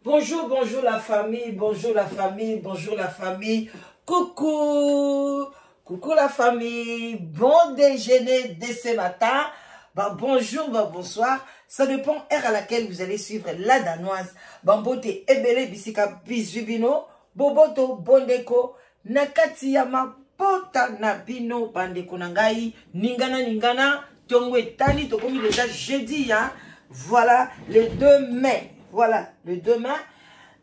Bonjour, bonjour la famille, bonjour la famille, bonjour la famille. Coucou, coucou la famille. Bon déjeuner dès ce matin. Bah, bonjour, bah, bonsoir. Ça dépend heure à laquelle vous allez suivre la danoise. Bambote ebele bisika bisous bino. Boboto bondeko nakati ya mabota na bino bandeko na ngai ningana ningana tongo etani tokomi déjà jeudi hein? Voilà le 2 mai, voilà le 2 mai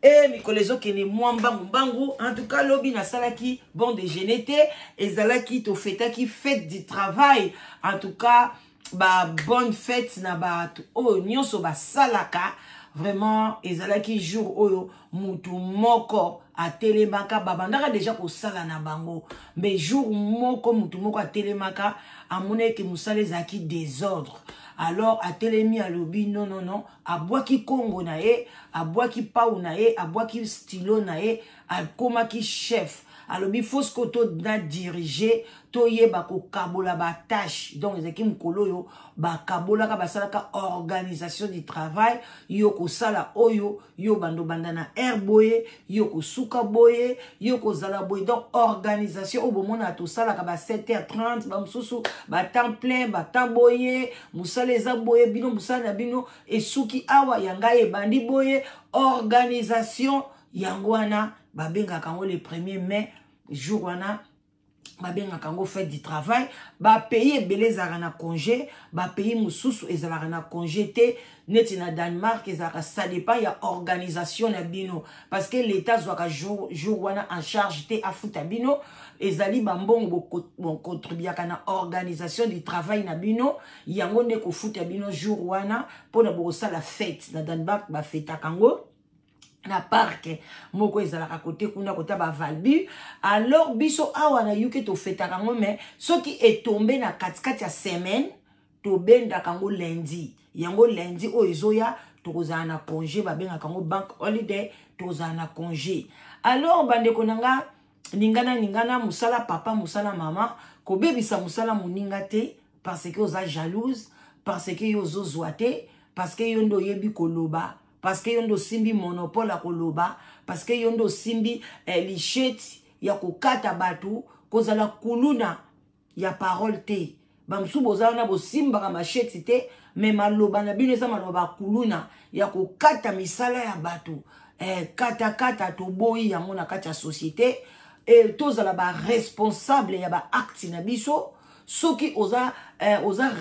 e mikolo ezokende mwa mbangu mbangu. En tout cas, lobi nasalaki bon déjeuner te, ezalaki tofetaki fête du travail. En tout cas, ba bonne fête na bato oyo nyonso basalaka. Vraiment, ezalaki jour oyo mutu moko atelemaka, babandaka deja kosala na bango, mais jour moko mutu moko atelemaka, amoni eke mosala ezalaki désordre. Alors atelemi, alobi: "Non, non, non." Abwaki kongo na ye, abwaki pau na ye, abwaki stylo na ye, akomaki chef. Alobi: "Faut siko to na dirige, toyeba kokabola batâches." Donc ezalaki mokolo oyo bakabolaka, basalaka organisation du travail: yo kosala oyo, yo bando banda na aire boye, yo kosuka boye, yo kozala boye. Donc organisation oyo bomona tosalaka ba 7h30, bamosusu batemps plein, batemps boye, mosala eza boye, bino mosala na bino esuki awa, ya ngai ebandi boye. Organisation yango wana babengaka yango le 1er mai. Jour wana babengaka yango fête du travail. Bapays ebele ezalaka na congé, bapays mosusu ezalaka na congé te. Neti na Danemark ezalaka, ça dépend ya organisation na bino, parce que l'État azwaka jour wana en charge te, afuta bino. Ezali bambongo bocontribuaka na organisation du travail na bino, yango nde kofuta bino jour wana mpona bokosala fête. Na Danemark bafetaka yango na parc moko ezalaka kote kuna, kota baValby. Alors biso awa na UK tofetaka yango, mais soki etombe na katikati ya semaine, tobendaka yango lundi. Yango lundi oyo ezoya tokozala na congé, babengaka yango bank holiday, tokozala na congé. Alors bandeko na nga, ningana ningana, mosala papa, mosala mama, kobebisa mosala moninga te parce que oza jalouse, parce que yo ozozwa te, parce que yo nde oyebi koloba, parce que yo nde osimbi monopole ya koloba, parce que yo nde osimbi machette ya kokata bato. Kozala kuluna ya parole te. Bamosusu boza wana, bosimbaka machette te, mais maloba na bino eza maloba bakuluna ya kokata misala ya bato. Katakata, toboyi yango na kati ya société. Tozala baresponsable ya baacte na biso. Soki oza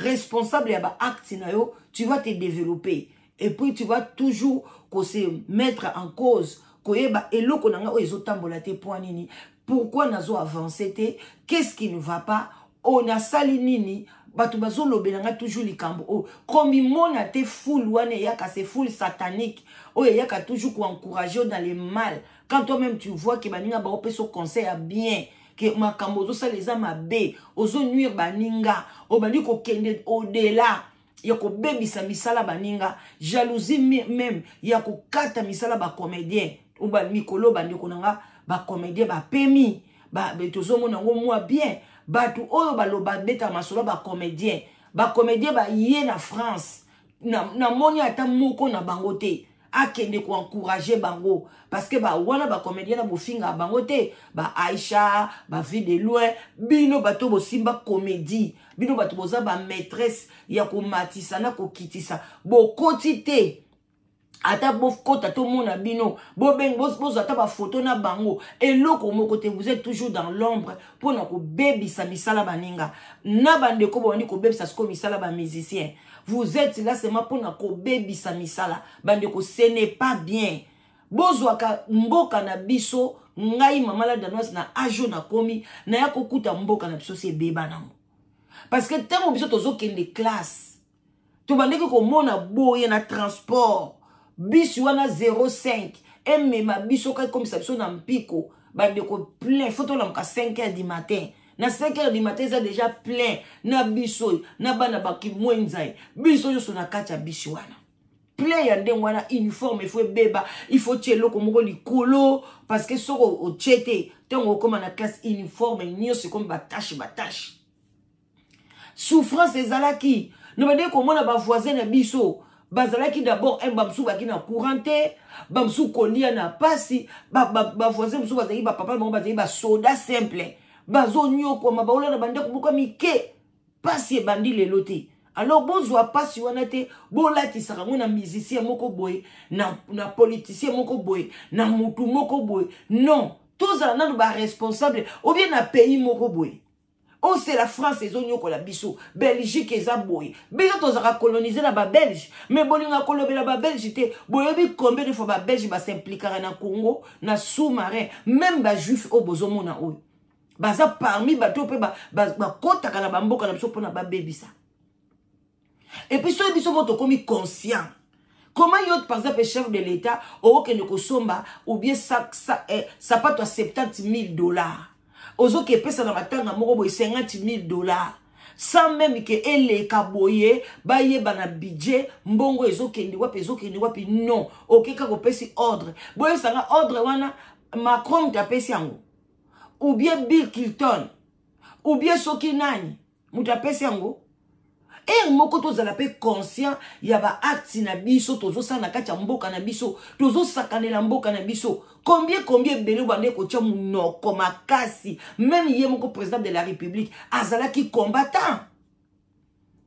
responsable ya baacte na yo, tu vas te développer et puis tu vas toujours se mettre en cause, koyeba eloko na ngai oyo ezotambola te mpo nini, pourquoi nazo avance te, qu'est-ce qui ne va pas, oyo nasali nini, bato bazolobela nga toujours likambo oyo. Komimona te. Foule wana eyaka, c'est foule satanique oyo eyaka toujours koencourager dans le mal. Quand toi-même tu vois ke baninga baopesa conseil ya bien, ke makambo ozosala eza mabe, ozonuire baninga, obandi kokende au-delà ya kobebisa misala baninga, jalousie même ya kokata misala bacomédien. Mikolo bandeko na nga bacomédien bapemi, tozomona yango mwa bien. Bato oyo baloba, betaka masolo, bacomédien, bacomédien baye na France, namoni ata moko na bango te akende koencourager bango, parce que bawana bacomédien na bofingaka bango te, ba Aïcha, baVue de Loin. Bino bato bosimba comédie, bino bato boza bamaîtresse ya komatisa na kokitisa, bokoti te. Ata bokota, tomona bino, bozwa ata bafoto na bango, eloko moko te. Vous êtes toujours dans l'ombre mpona kobebisa misala baninga na bandeko. Bobandi kobebisa sikoyo misala bamusicien. Vous êtes là seulement mpona kobebisa misala bandeko. Ce n'est pas bien. Bozwaka mboka na biso. Ngai mama la Danoise, na age oyo nakomi, naya kokuta mboka na biso se ebeba nango, parce que ntango biso tozokende classe, tobandeki komona boye na transport, bisi wana 05 emema biso, kaka ekomisa biso na mpiko. Bandeko, plein, faut tolamuka 5 heures du matin. Na 5 heures du matin eza déjà plein na biso, na bana bakimwenza, biso nyonso na kati ya bisi wana plein ya ndenge wana. Uniforme il faut ebeba, il faut tie eloko moko likolo, parce que soki otie te, ntango okóma na classe, uniforme nyonso ekomi batache batache. Souffrance ezalaki. No bandeki komona bavoisin na biso. Bazalaki d'abord un bamosusu bazalaki na courant te, bamosusu kolia na pasi, bavoisin mosusu bazalaki bapapa na bango bazalaki basoda simple, bazonyokwama, baola na bandako moko ya mike. Pasi ebandi lelo te. Alors bozwa pasi wana te, bolatisaka yango na musicien moko boye, na politicien moko boye, na mutu moko boye. Non, tozala nanu ba responsable ou bien na pays moko boye. Oh, c'est la France ezonyokola biso, Belgique eza boye, biso tozalaka coloniser na ba Belge, mais bolinga kolobela ba Belge te. Boyebi combien de fois ba Belge ba s'impliquaka na Congo, na sous-marin, même ba juif oyo bozomona oyo baza parmi bato mpe bakotaka na bamboka na biso mpona babebisa. Et puis soki biso moko tokomi conscient, comment yo par exemple chef de l'État okokende kosomba ou bien sapato ya 70 000 $, ozoki epesa na matanga moko boye 50 000 $, sans même ke eleka boye bayeba na budget mbongo ezokende wapi, ezokende wapi? Non, oke kaka opesi ordre. Boyebisanga, ordre wana Macron moto apesi yango, ou bien Bill Clinton, ou bien soki nani moto apesi yango? Heure moko tozala mpe conscient ya baacte na biso tozosala na kati ya mboka na biso, tozosakanela mboka na biso. Combien, combien ebele bande kotia monoko makasi. Même ye moko président de la République azalaki combattant,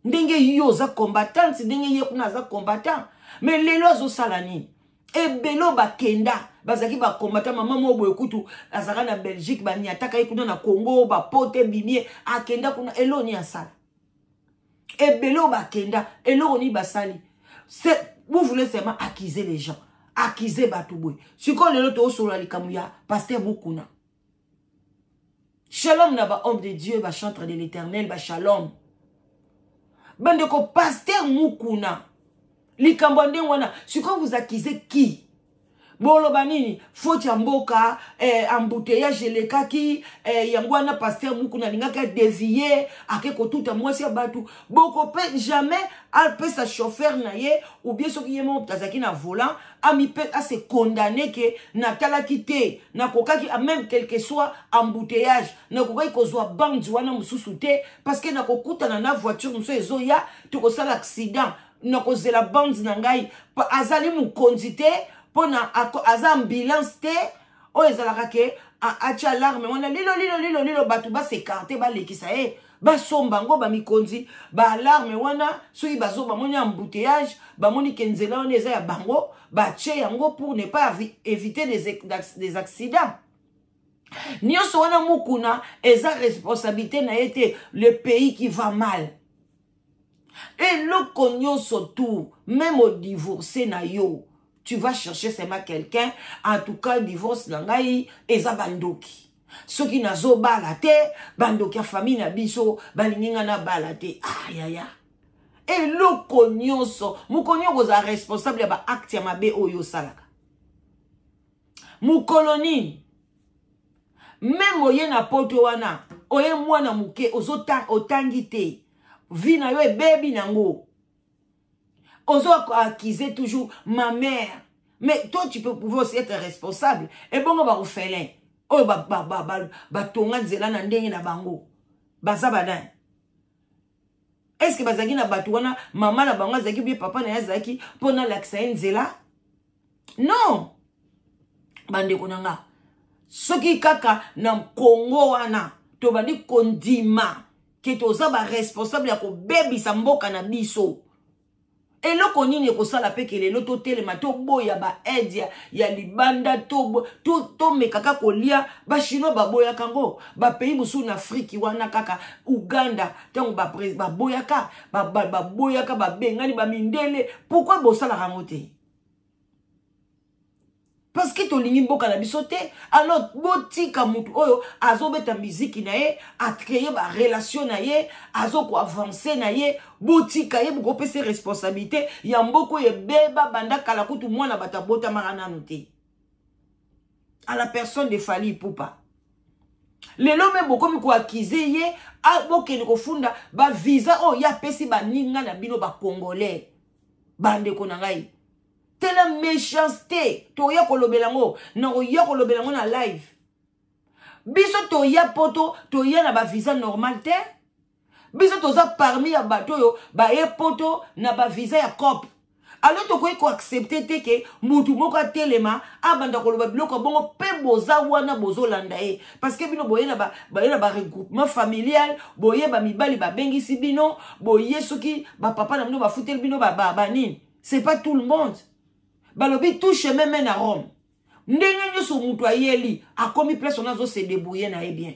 ndenge yo oza combattante, ndenge ye kuna aza combattant, mais lelo azosala nini? Ebele oyo bakenda bazalaki bacombattant. Mama moko boye kutu azalaka na Belgique, baniataka ye kuna na Congo, bapote ebimie, akenda kuna, eloko nini asala? Ebele oyo bakenda, eloko nini basali? Vous voulez seulement accuser les gens, accuser bato boye. Sikoyo lelo toosolola likambo ya pasteur Mukuna. Shalom na bahomme de Dieu, bachantre de l'Éternel, bashalom bandeko. Pasteur Mukuna, likambo ya ndenge wana, sikoyo vous accusez qui? Boloba nini? Faute ya mboka, embouteillage elekaki, yango wana pasteur Mukuna alingaki adévier, ake kotuta mwasi ya bato. Boko mpe jamais apesa chauffeur na ye, ou bien soki ye moko azalaki na volant, amipe ase condamner ke natalaki te, nakokaki, même quelque soit embouteillage, nakokaki kozwa bande wana mosusu te, parce que nakokutana na voiture mosusu ezoya, tokosala accident, nakozela bande na ngai. Azali mokonzi te mpona aza ambulance te oyo ezalaka ke atia alarme wana, lilo lilo lilo lilo, bato bas'écarter, balekisa ye. Basomba yango bamikonzi baalarme wana, soki bazo bamoni embouteillage, bamoni ke nzela wana eza ya bango, batie yango pour ne pas éviter des accidents. Nyonso wana Mukuna eza responsabilité na ye te. Le pays qui va mal, eloko nyonso tout, même odivorce na yo, tu vas chercher seulement quelqu'un. En tout cas, divorce na ngai eza bandoki, soki nazobala te, bandoki ya famille na biso balingi nga nabala te. Ah yaya, eloko nyonso, mokolo nyonso kozala responsable ya baacte ya mabe oyo osalaka. Mokolo nini? Même oye na Poto wana, oye mwana moke, otangi te, vie na yo ebebi nango, ozo accuser toujours ma mère. Mais toi, tu peux pouvoir aussi être responsable. Ebongo baorphelin oyo batonga nzela na ndenge na bango, baza banani? Est ce que bazalaki na bato wana, mama na bango azalaki, bien papa na ye azalaki mpo nalakisa ye nzela? Non, bandeko na nga, soki kaka na Kongo wana tobandi kondima ke toza baresponsable ya kobebisa mboka na biso, eloko nini ekosala mpe ke lelo totelema, toboya baaide ya libanda, tomeka kaka kolia? Bachinois baboyaka yango, bapays mosusu na Afrike wana, kaka Uganda, ntango baboyaka, baboyaka, babengani bamindele. Pourquoi bosalaka yango te? Parce que tolingi mboka na biso te. Alors botika motu oyo azobeta miziki na ye, acréer barelation na ye, azokoavancer na ye, botika ye. Bokopesa responsabilité ya mboka oyo ebeba banda kala, kutu mwana bato abotamaka nanu te, à la personne de Fally Ipupa. Lelo me bokomi koaccuser ye, bokende kofunda bavisa oyo ye apesi baninga na bino bacongolais. Bandeko na ngai, tela méchanceté, toya kolobela yango, nakoya kolobela yango na live. Biso toya Poto, toya na bavisa normal te. Biso toza parmi ya bato oyo baye Poto na bavisa ya coop. Alors tokoki koaccepte te ke mutu moko atelema abanda koloba biloko ya bongo, mpe boza wana bozolanda ye, parce que bino boye na ba, baye na baregroupement familial, boye bamibali babengisi bino, boye soki bapapa na bino bafuteli bino banini ba, ba c'est pas tout le monde. Balobi tout chemin mène à Rome. Ndenge nyonso mutu ayeli akomi place wana, azo se débrouiller na ye bien.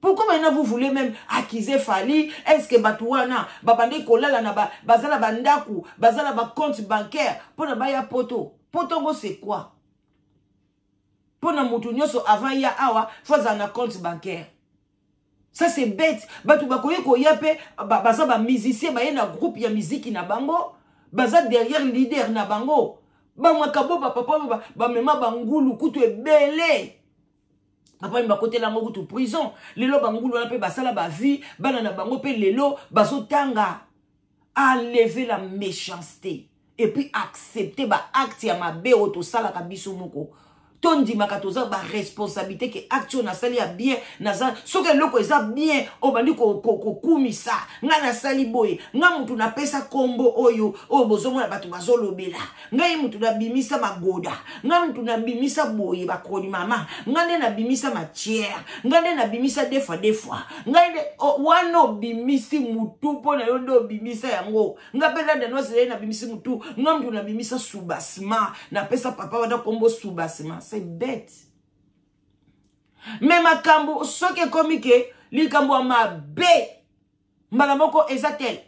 Pourquoi maintenant vous voulez même accuser Fally? Est-ce que bato wana babandi kolala na ba, baza na bandako, baza na bacompte bancaire mpona baya poto? Poto ngo c'est quoi? Mpona motu nyonso avant ya awa fo azala na compte bancaire? Ça c'est bête. Bato bakoki koya mpe baza bamusicien, baye na groupe ya miziki na bango, baza derrière leader na bango. Bamakabo bapapa bamema bangulu kutu ebele, papa mi bakotela yango kutu prison. Lelo bangulu wana mpe basala bavie, bana na bango mpe lelo bazotanga. Enlever la méchanceté et puis accepter baacte ya mabe oyo tosalaka biso moko. Tondimaka toza baresponsabilité ke acte oyo nasali ya bien, naza soki eloko eza bien, obandi kokumisa ngai nasali boye, ngai mutu napesa nkombo oyo oyo bozomona bato bazolobela ngai, mutu nabimisa magoda, ngai mutu nabimisa boye bakoni mama, ngai nde nabimisa matière, ngai nde nabimisa deux fois deux fois, ngai nde wana obimisi mutu mpo na yo nde obimisa yango. Nga mpe lada noise ye nabimisi mutu, nga mutu nabimisa subasima, napesa papa wana kombo subasima. C'est bête. Me makambo soki ekomi ke likambo ya mabe, mbala moko eza tel,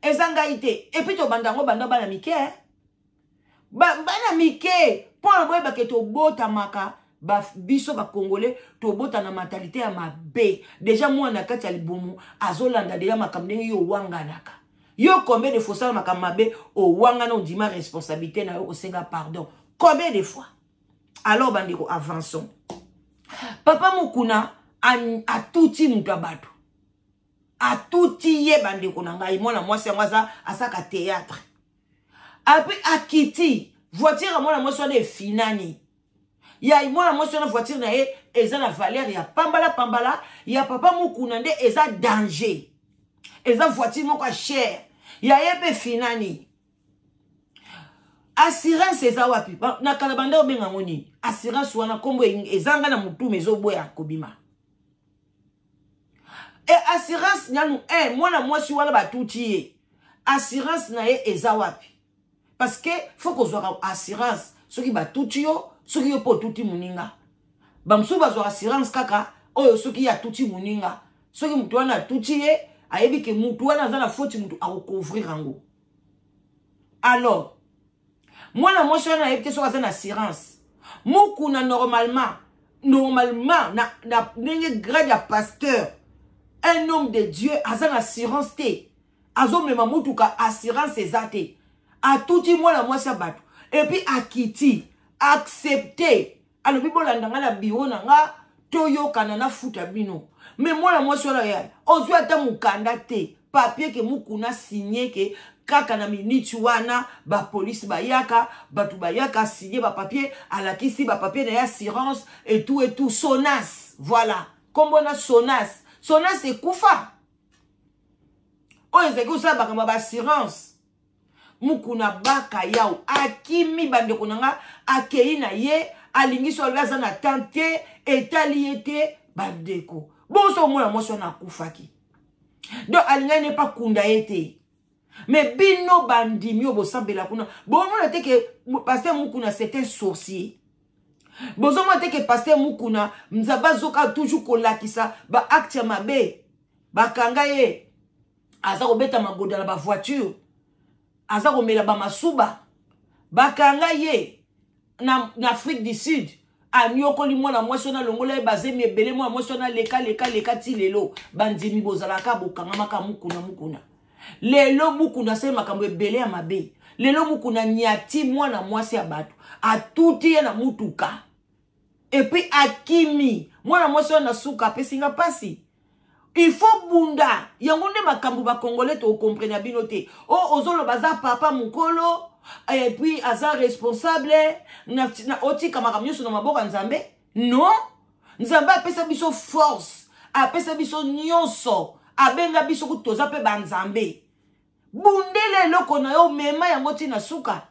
eza ngai te. Et puis tobanda yango banda bana mike, bana mike, mpo na boyebake tobotamaka biso bacongolais tobota na mentalité ya mabe. Déjà mwana na kati ya libumu azolanda déjà makambo ndenge yo owanganaka. Yo combien de fois osala makambo mabe, owangana, ondima responsabilité na yo, osenga pardon combien de fois? Alors bandeko, avançons. Papa Mokuna atuti moto ya bato, atuti ye. Bandeko na ngai, mwana mwasi yango aza asaka théâtre, apres akiti voiture ya mwana mwasi wana efinani. Ya mwana mwasi wana, voiture na ye eza na valeur ya pambala pambala. Ya papa Mokuna nde eza danger, eza voiture moko ya cher, ya ye mpe finani. Assurance eza wapi? Na kala banda obenga yango nini assurance wana? Nkombo ezanga na motuma, ezoboya kobima. E assurance nanu mwana mwasi wana batuti ye, assurance na ye eza wapi? Parce que faut kozwaka assurance soki batuti yo, soki yo mpo otuti moninga. Bamosusu bazwaka assurance kaka oyo soki ye atuti moninga, soki motu wana atuti ye, ayebi ke motu wana aza na foti, motu akocouvrir yango. Alors mwana mwasi wana ayebi te soki aza na assurance. Mokuna normalement na ndenge grade ya pasteur, un homme de Dieu, aza na assurance te, azomema mutuka, assurance eza te, atuti mwana mwasi ya bato, et puis akiti, accepte, alobi: "Bolanda nga na bureau na nga, toyokana, nafuta bino." Me mwana mwasi wana ya ozwi ata mokanda te, papier ke Mokuna signe ke kaka na miniti wana bapolisi bayaka, bato bayaka, signe bapapier, alakisi bapapier na ye, assurance et tout et tout. Sonas, voilà nkombo na Sonas. Sonas ekufa, oyo ezalaki kosala makambo ya baassurance. Mokuna baka yao akimi. Bandeko na nga, akei na ye, alingi so alobi aza na temps te, etali ye te. Bandeko, bonso omona mwasi wana akufaki, donc alingaki ne pa kunda ye te. Me bino bandimi oyo bosambela kuna, bomona te ke pasteur Mokuna c'est un sorcier? Bozomona te ke pasteur Mokuna, Nzambe azoka toujours kolakisa baacte ya mabe? Bakanga ye, aza kobeta magoda na bavoiture, aza komela bamasuba. Bakanga ye na Afrique du Sud, anyokoli mwana mwasi wana, alongola ye bazemi ebele. Mwana mwasi wana leka leka leka ti lelo. Bandimi bozalaka bokangamaka Mokuna. Mokuna lelo, Mokuna asali makambo ebele ya mabe. Lelo Mokuna nyati mwana mwasi ya bato, atuti ye na mutuka, et puis akimi. Mwana mwasi wana suka apesi nga mpasi. Il faut bunda yango nde makambo bacongolais tocomprena bino te. O ozoloba aza papa mokolo, et puis aza responsable na otika makambo nyonso na maboko ya Nzambe. Non, Nzambe apesa biso force, apesa biso nyonso, abenga biso kutu toza mpe banzambe. Bundela eloko na yo, mema yango ti na suka.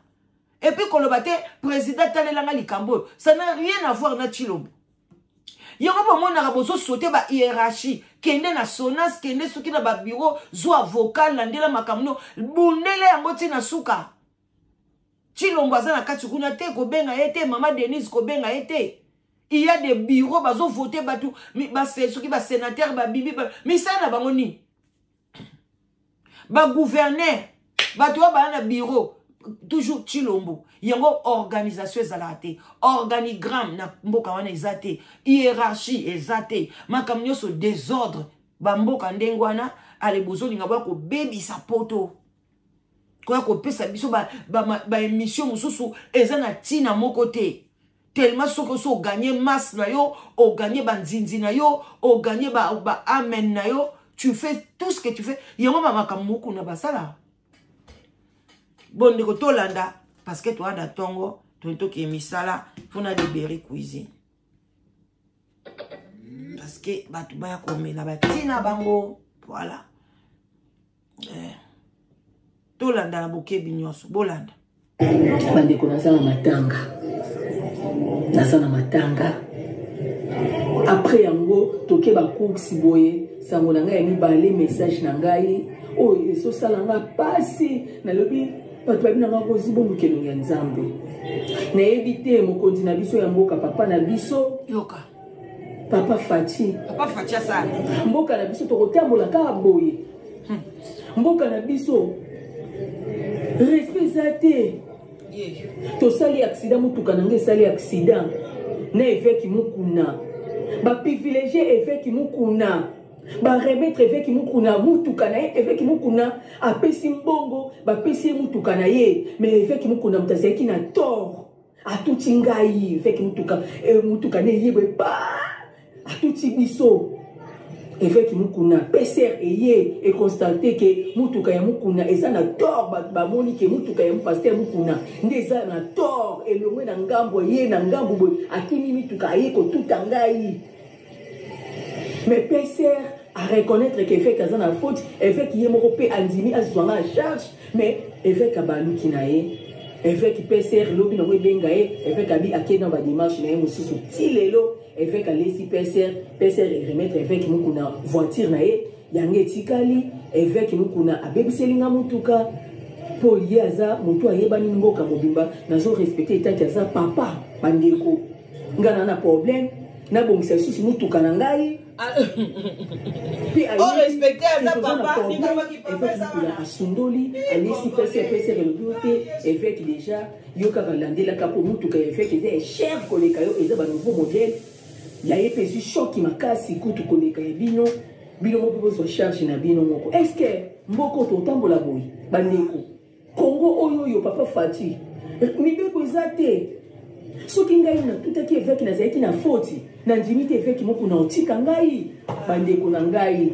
Et puis koloba te président talelanga likambo oyo, ça n'a rien à voir na Tshilombo. Yango bomonaka bozo sauter ba hiérarchie, kende na Sonas, kende soki na ba bureau, zwa vocal, landela makambo no, bundela yango ti na suka. Tshilombo aza na kati kuna te, kobenga ye te, mama Denise kobenga ye te. Il y a des bureaux bazo voter batu, ba soki ba sénateur ba bibi, ba, misala na bango nini? Ba gouverneur, bato oyo baya na bureau toujours Tshilombo. Yango organisation ezalaka te, organigramme na mboka wana eza te, hiérarchie eza te, makambo nyonso désordre. Ba mboka ndenge wana, ale bozolinga boya kobebisa poto, koya kopesa biso ba émission mosusu eza na ntina moko te. Tellement soki oso oganye masse na yo, oganye ba nzinzi na yo, oganye ba amen na yo, tu fais tout ce que tu fais. Yango ba makambo moko na basala. Bon, ndeko tolanda parce que toa na tongo, totoki misala, faut na libérer cuisine. Parce que bato baya komela batina bango, voilà. Tolanda na bokebi nyonso, bolanda. Bandeko, naza na matanga, naza na matanga. Après yango toke ba course boye, sango na ngai ya mibale, message na ngai oyo ezosala nga pasi. Nalobi bato babi na nga kozi boluka elongi ya Nzambe. Nayebi te mokonzi na biso ya mboka, papa na biso, yoka papa Fatshi, papa Fatshi asala mboka na biso tokotambola kaka boye. Mboka na biso respect eza te. Tosali accident, motuka na ngai esali accident na évêque Mukuna, ba privilégié évêque Mukuna, ba remettre évêque Mukuna motuka na ye. Évêque Mukuna apesi mbongo, bapesi ye motuka na ye, mais évêque Mukuna moto azalaki na tort, atuti ngai. Évêque motuka, motuka na eyebwe pa atuti biso. Évêque Mukuna, PCR eye e constate ke mutuka ya Mukuna eza na tort. Bato bamoni ke mutuka ya pasteur Mukuna nde eza na tort, elongwe na ngambo ye na ngambo boye, akimi mituka aye kotuta ngai. Mais PCR a reconnaître que évêque aza na faute. Évêque ye moko mpe andimi azwanga en charge, mais évêque abaluki na ye. Évêque PCR lobi nango ebenga ye, évêque abi akei na badémarche na ye mosusu. Ti lelo évêque alesi PCR, PCR eremettre évêque Mukuna voiture na ye, yango etikali. Évêque Mukuna abebiseli nga motuka mpo ye aza motu ayebani mboka mobimba, nazo respecte etaki aza papa. Bandeko, nga na na problème, nabongisa lisusu motuka na ngai. Asundoli, alesi pese, pese elobi yo te. Évêque déjà yo kaka landelaka mpo motuka ya évêque eza ya cher koleka yo, eza banouveau modèle ya ye mpe ezwi choki makasi kutu koleka ya bino. Bino moko bozwa charge na bino moko. Est ce que mboka oyo totambola boye, bandeko? Congo oyo oyo papa Fatshi, mibeko eza te. Soki ngai natutaki évêque, nazalaki na foti, nandimi te évêque moko na otika ngai. Bandeko na ngai,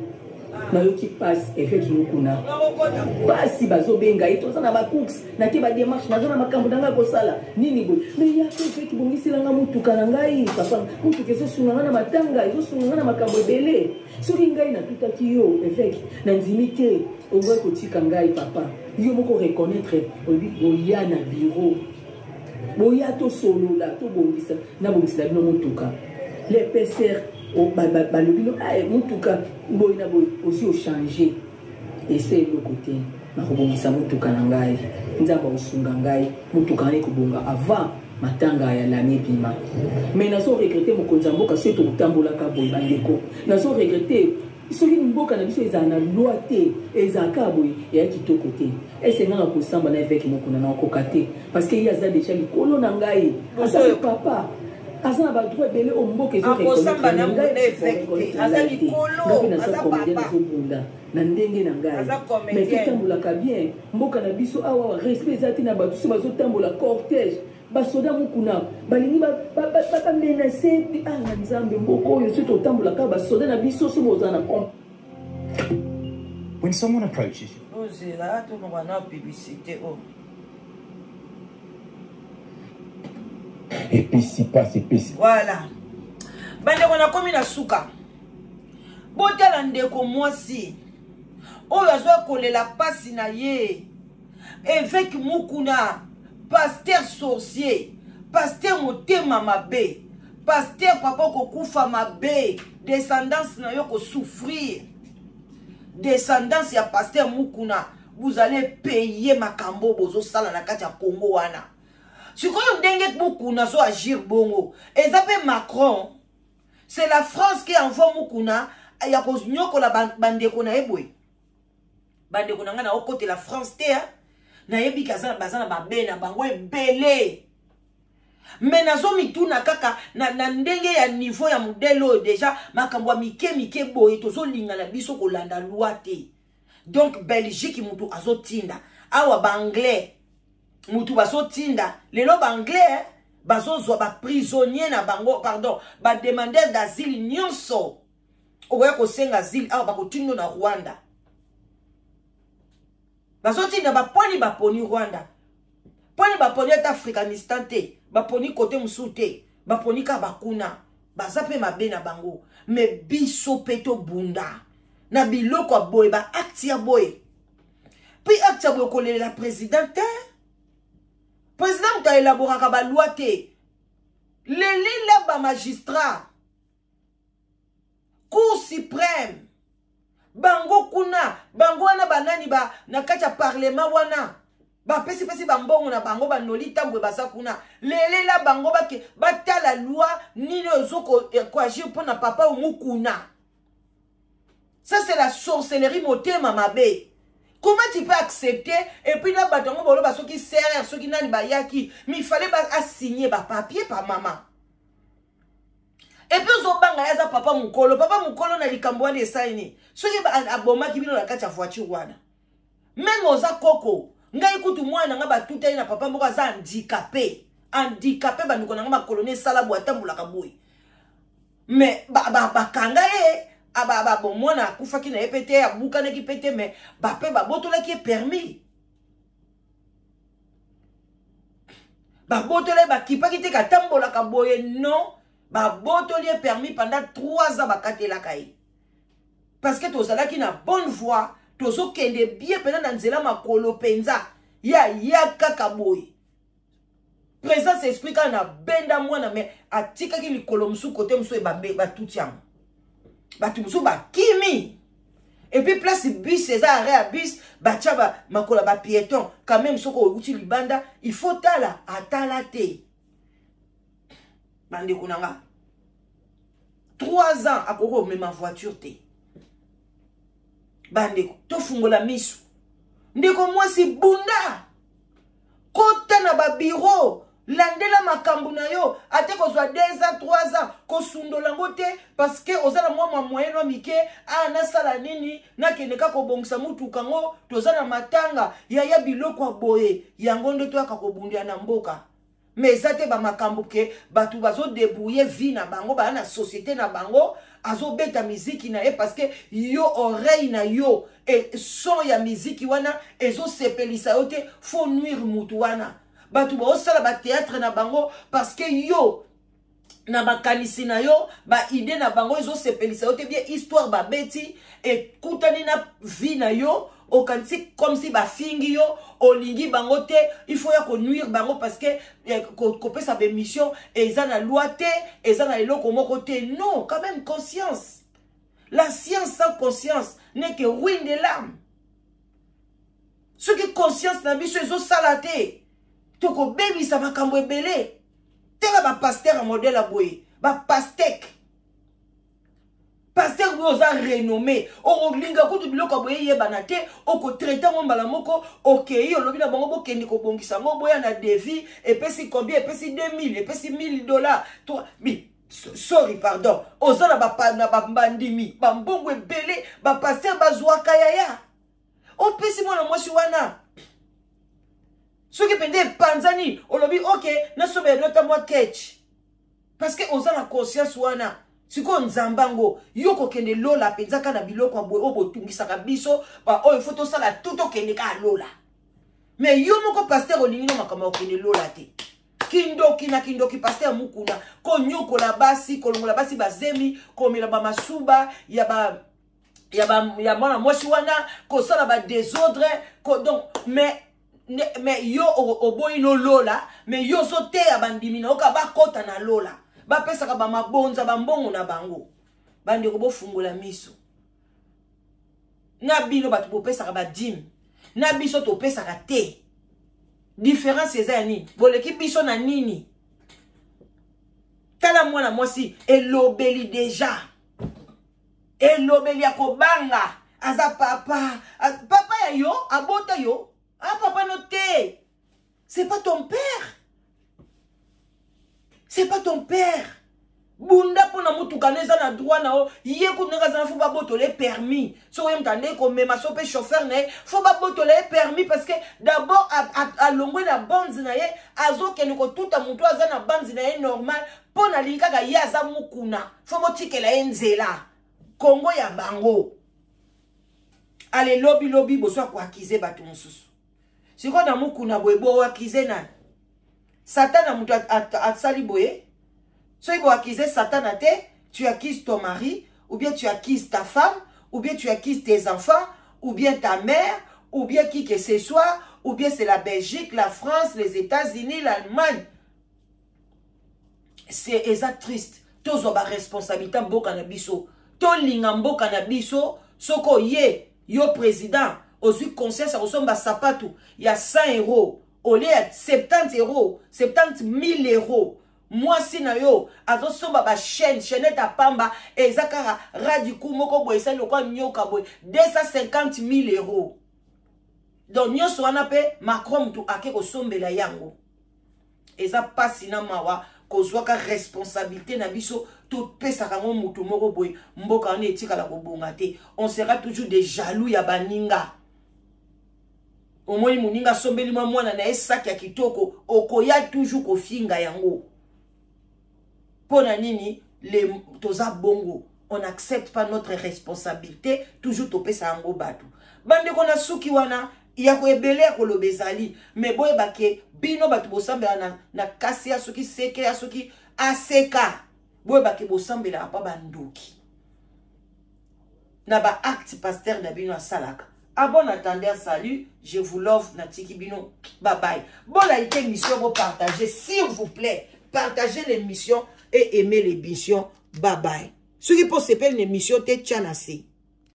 nayoki pasi. Évêque Mukuna pasi, bazobenga ye, toza na bacourse, nake badémarche, naza na makambo na ngai kosala nini boye. Mais yaka évêque, bongiselanga motuka na ngai papa, motuka ezosunga ngai na matanga, ezosunga ngai na makambo ebele. Soki ngai natutaki yo évêque, nandimi te ongoki kotika ngai papa. Yo moko reconnaître, olobi boya na bureau, boya tosolola, tobongisa, nabongisela bino motuka. Le PCR balobi no motuka boye na boye, osi ochange ese eloko te. Nakobongisa motuka na ngai, Nzambe akosunga ngai, motuka wana ekobonga avant matanga ya lami ebima. Mais nazo regrete mokonzi ya mboka soki tokotambolaka boye. Bandeko, nazo regrete soki mboka na biso ezala na loi te, ezalaka boye, eya kitoko te. Ese nga na kosamba na évêque Mokuna, na okoka te, parce que ye aza déjà likolo na ngai, aza papa, aza na badroit ebele oyo mboka ezoreconnaître ngai. Naza comédien, nazobunda na ndenge na ngai, mais totambolaka bien mboka na biso awa. Respect eza te na bato so bazotambola cortège, basoda Mukuna balingi bamenace. Ah na Nzambe, mboka oyo soki totambolaka, basoda na biso so bozala na When someone approaches you, ozela tolongwa na publicité oyo. Epesi pasi, epesi. Voilà, bandeko, nakomi na suka. Botala ndeko mwasi. Oyo azoya kolela pasi na ye. Évêque Mukuna, pasteur sorcier, pasteur motema mabe, pasteur papa kokufa mabe, descendance na yo ko souffrir. Descendance ya pasteur Mukuna, vous allez payer makambo bozo sala na kati ya Congo wana. Sikoyo ndenge Mukuna zo agir bongo, eza pe Macron. C'est la France qui envoie Mukuna ya konyokola bandeko na ye boye. Bandeko na ngai na okotela France te, hein? Nayebi ke baza na babe na bango ebele. Mais nazomituna kaka na ndenge ya niveau ya modèle oyo déjà makambo ya mike mike boye tozolinga na biso kolanda loi te. Donc Belgique mutu azotinda awa ba anglais mutu bazotinda lelo ba anglais bazozwa ba prisonnier na bango, pardon, ba demandeur d'asile nyonso okoya kosenga asile awa bakotindo na Rwanda. Bazotinda baponi baponi Rwanda. Poni baponi ata Africanistan te, baponi kote mosusu te, baponi kaka bakuna. Baza pe mabe na bango. Mais biso pe tobunda na biloko ya boye, ba acte ya boye. Puis acte ya boye kolelela président te. Président moto aelaboraka ba loi te. Lelela ba magistrat. Cour suprême. Bango kuna, bango wana banani ba na kati ya parlement wana. Ba pesi pesi ba mbongo na bango ba noli tambwe baza kuna. Lelela bango bake batala loi nini ozo ko ko agir pona papa Mukuna. Ça c'est la sorcellerie motema mabe. Comment tu peux accepter et puis là bato yango boloba soki CRR soki nani bayaki, mais il fallait ba assigner ba papier par maman. Et puis ozobanga ye aza papa mokolo, papa mokolo na likambo wana esali nini? Soki abomaki bino na kati ya voiture wana. Même oza koko, ngai kutu mwana nga batuta ye na papa moko aza handicapé. Handicapé bandeko na nga makolo ne esala boye atambolaka boye. Mais bakanga ye, bon mwana akufaki na ye pe te, abukanaki pe te, mais ba pe babotolaki ye permis. Babotolaki, bakipaki te katambolaka boye, non. Babotoli ye permis pendant 3 ans bakatelaka ye. Parce que tozalaki na bonne voie, tozokende bien pena na nzela makolo penza. Ya ya kaka boye. Présence esprit kaka na benda mwana mais atikaki likolo mosusu kote mosusu ebambe batuti yango. Bato mosusu bakimi. Et puis place bus eza arrêt ya bus, batia ba makolo ba piéton quand même soko outi libanda, il faut tala atala te. Bandeko na nga. 3 ans akoki komema voiture te. Bandeko, tofungola miso. Ndeko mwasi bunda. Kota na ba bureau, landela makambo na yo, ate kozwa 2 ans, 3 ans, kosundola ngo te parce que oza na mwa moyen no mike, ah nasala nini, nakende kaka kobongisa mutuka ngo, toza na matanga, yaya biloko ya boye, yango nde toyaka kobundela na mboka. Mais eza te ba makambo ke bato bazo débrouiller vie na bango, ba na société na bango, azobeta miziki na ye parce que yo oreille na yo et son ya miziki wana ezosepelisa yo te, faut nuire mutu wana. Bato baosala ba théâtre na bango parce que yo na makanisi na yo, ba idée na bango ezosepelisa yo te, bien histoire babeti ekutani na vie na yo, okanisi comme si bafingi yo, olingi bango te, il faut ya ko nuire bango parce que kopesa ba émission eza na loi te, eza na eloko moko te. Non, quand même conscience. La science sans conscience n'est que ruine de l'âme. Soki conscience na biso ezosala te, tokobebisa makambo ebele. Tala ba pasteur ya modèle ya boye, ba pastèque. Pasteur boye oza renommé, okolinga kutu biloko ya boye eyebana te, okotraite yango mbala moko, okei olobi na bango bokende kobongisa yango, boya na devis, epesi combien, epesi 2000, epesi 1000 $, trois, mi, sorry, pardon, oza na ba, na ba bandimi, ba mbongo ebele, ba pasteur bazwaka yaya. Opesi mwana mwasi wana. Soki mpenza epanzani, olobi ok, nasoba nota mwa ketch. Parce que oza na conscience wana. Sikoyo nzambe yango, yo kokende lola mpenza kaka na biloko ya boye oyo botungisaka biso, ba oyo faut tosala tout tokende kaka lola. Mais yo moko pasteur olingi no makambo ya kokende lola te. Kindoki na kindoki pasteur Mukuna, konyokola basi, kolongola basi bazemi, komela ba masuba ya ba Ya, ba, ya mwana mwasi wana kosala ba désordre ko, donc mais mais yo oboyi no lola, mais yo ozoteya bandimi na yoka bakɔta na lola, bapesaka bamabonza bambongo na bango. Bandeko, bofungola miso na bino. Bato bopesaka badîme na biso topesaka te, différence eza ya nini? Boleki biso na nini? Tala mwana mwasi, elobeli déjà, elobeli ya kobanga. Aza papa, papa ya yo abota yo, ah, papa no te. C'est pas ton père, c'est pas ton père. Bunda mpona motuka no, eza na droit na yo. Ye kutu ndenge aza na, faut babotola ye permis. Soki oye moto andeki komema so mpe chauffeur na ye, faut babotola ye permis, parce que d'abord alongwe na banzi na ye, azokende kotuta motu aza na banzi na ye normal, mpo na alingi kaka ye aza mokuna. Faut botikela ye nzela. Kongo ya bango ale lobilobi boso akoaccuser bato mosusu. Sikoyo na mokuna boye, boaccuser nani? Satana moto asali boye. Soki boaccuser Satana te, tu accuses ton mari, ou bien tu accuses ta femme, ou bien tu accuses tes enfants, ou bien ta mère, ou bien qui que ce soit, ou bien c'est la Belgique, la France, les États-Unis, l'Allemagne. C'est eza triste. Tozwa baresponsabilité mboka na biso, tolinga mboka na biso. Soki oye yo président, ozwi conscience ya kosomba sapatu ya 100 € au lieu ya 70 €, 70 000 €, mwasi na yo azosomba bachaîne, chaînette ya pamba, eza kaka radiku moko boye, esali lokwa nyoka boye, 250 000 €. Donc nyonso wana mpe Macron mutu ake kosombela yango. Eza mpasi na mawa kozwaka responsabilité na biso, topesaka yango motu moko boye. Mboka wana etikala kobonga te. On sera toujours des jaloux ya baninga. Omoni moninga asombeli mwa mwana na ye saki ya kitoko, okoya toujours kofinga yango. Mpo na nini le toza bongo? On n'accepte pas notre responsabilité, toujours topesa yango bato. Bandeko, na suki wana ya koebele ya koloba ezali, me boyeba ke bino bato bosambela na kasi ya soki seke ya soki aseka, boyeba ke bosambelaka mpa bandoki na baacte pasteur na bino asalaka. À bon entendeur, salut, je vous love. Natiki bino, bye bye. Bon, like émission, vous partagez, s'il vous plaît. Partagez l'émission et aimez l'émission. Bye bye. Ceux qui peuvent s'appeler l'émission, te tcha na se.